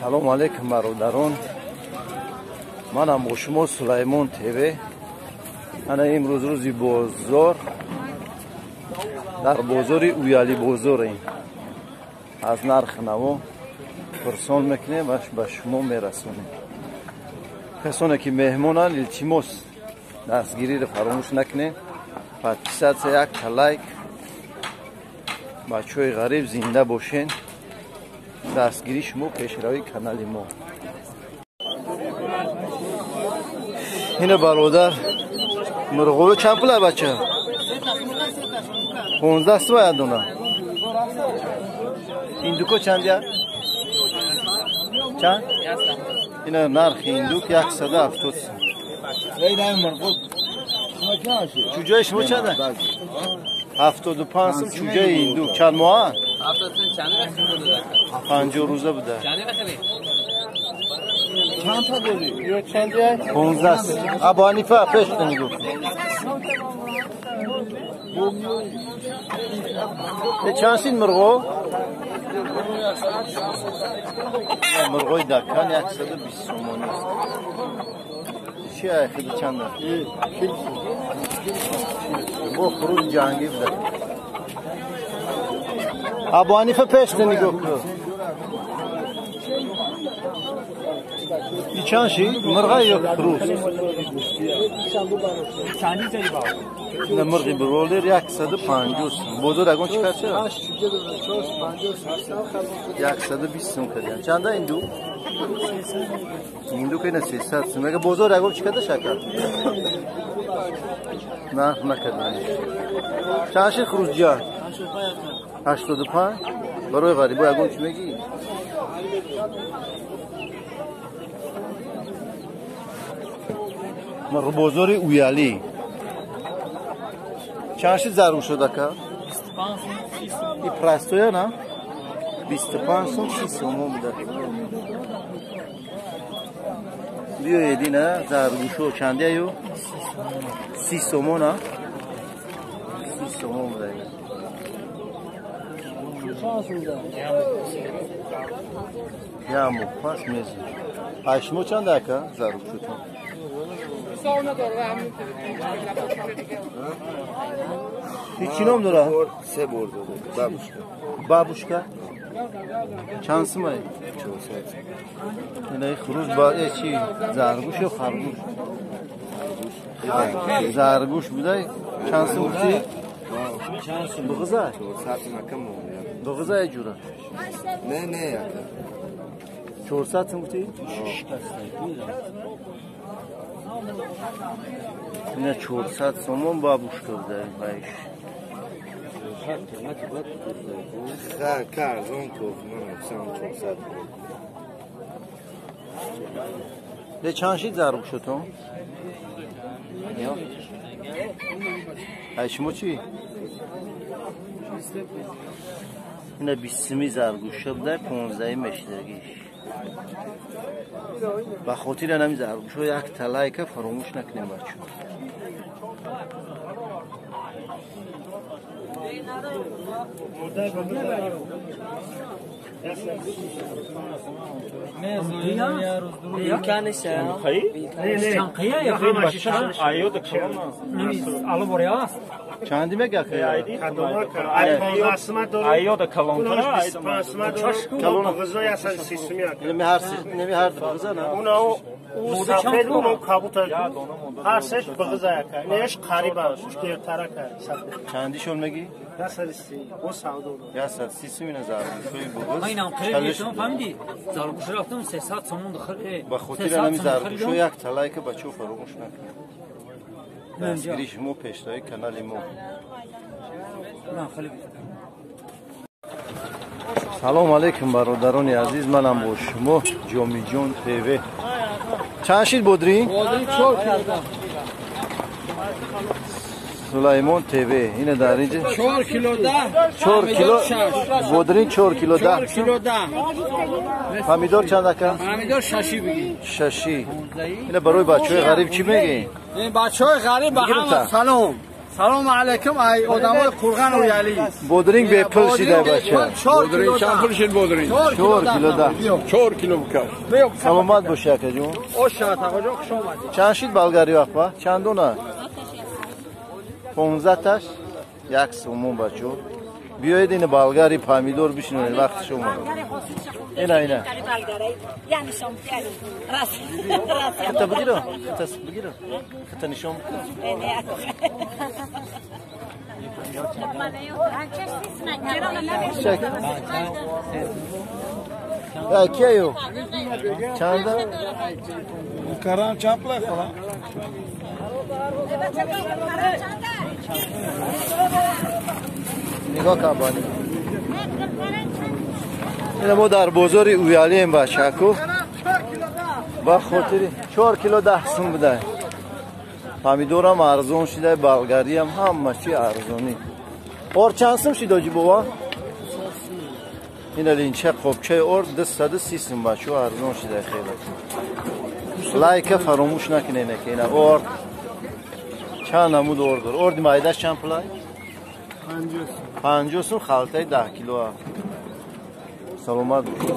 Салом алейкум бародарон. Манам бо шумо Сулаймон ТВ. Ана имрӯз рӯзи бозор, дар бозори Уяли бозорем. Аз нарх наво пурсон мекунем ва ба шумо мерасонем. Касоне ки меҳмонанд, илтимос дастгириро фаромӯш накунед. Подписаться, як лайк. Бачаҳои ғариб зинда бошен. Дастгири шумо пешравии канали мо. Ина бародар мурғоро чанд пула бача? 15 сум як дона. Индуко чанд я? Чанд? Ина нархи индук 170 сум. Чуҷои шумо чанд? 75 сум чуҷои индук. Чанд моҳа? 50 рӯза буда. 15 сум. Абу Ҳанифа пеш нигоҳ. Чанд шид мурғо? Мурғои даккан 120 сомонӣ аст. Чи ай хиди чанд? Бо хуруҷ ҷангӣ буда. Абу Ҳанифа пеш нигоҳ кун. Чанд шид? Мурға ё хуруҷ? Ина мурғи бролер 150 сум. Бозор ягон чӣ кард чера? 120 сум кардиям. Чанда индук? Индук ина 300 сум. Мега бозор ягон чӣ карда шакар? Нарх накардам. Чанд шид хуруҷҷа? 85. Барои ғарибо ягон чӣ мегӣ? Бозори Уяли. Чанд шид зарур шуд ака? 25 сум. И простоя на? 25 сум 30 сомон буда. Биёед ина заргӯшо чандия ю? 30 сомон а? 30 сомон буда. Я моҳ пас мезӣ. Ай шумо чанд ака заргӯшотон? Чӣ ном дора? Се бор дора. Бабушка. Бабушка? Чанд сумай? 400. Ина хуруз ба чи заргӯш ё харгӯш? Заргӯш будай? Чанд сум гуфтӣ? Буғиза? 400 сум ака мо. Буғиза е ҷура? Не, не ака. 400 сум гуфтӣ? Ина 400 сомон бабушка будай байш. Ха, арзон ко, ман сам 400. Не чанд шид заргӯшотон? Ай шумо чӣ? Ина 20 заргӯша будай, 15 мешидагиш. Ба хотири ҳамин заргӯшо як талайка фаромӯш накунем бачо. Чанди мега? Неми ҳар буғиза на? Сафед уно кабутар. Ҳар сеш буғиза яка. Неш қариба, шкертарака сафед. Чандишон мегӣ? 130. О савдо. 130 сум ина заргӯшои буғиз. Ман инам қирим фаҳмидӣ? Заргӯш рафтам 300 сомон дохил. Ба хотири ҳамин заргӯшо як талайка бачаҳо фаромӯш накунед. Дастгири шумо пешравии канали мо. Салом алейкум бародарони азиз, манам бо шумо Ҷомиҷон ТВ. Чанд шид бодрӣ? 4 кило. Сулаймон ТВ. Ина дар инҷа 4 кило 10. 4 кило бодрин 4 кило 10. 4 кило 10. Помидор чанд ака? Помидор шаши бигӣ. Шаши. Ина барои бачаҳои ғариб чӣ мегӣ? Бачаҳои ғариб ба ҳама салом. Салом алейкум, ай одамои Қурған Уяли. Бодринг бепул шида бача. Бодринг чанд пул шид бодринг? 4 кило 10. 4 кило бикаш. Саломат боши акаҷон. Оша тағоҷон, хуш омадед. Чанд шид болгари вақт? Чанд дона? 15 таш? Як сомон бачо. Биёед ин болгари помидор бишинонед вақти шумо. Ина ина. Хата бигиро, хата бигиро. Хата нишон. Ya kiyo? Чанда? Карам чанд пул хола? Нигоҳ кун бани. Ина мо дар бозори Уялием бачаку. Ба хотири 4 кило 10 сум буда. Помидорам арзон шуда, болгариям ҳама чи арзонӣ. Ор чанд сум шид оҷи бобо? Ина линча қопчаи ор 230 сум бачо, арзон шуда хеле. Лайка фаромӯш накунед ки ина ор чанд намуд ор дор. Орди майдаш чанд пулай? 50 сум халтаи 10 кило. Саломат бошед.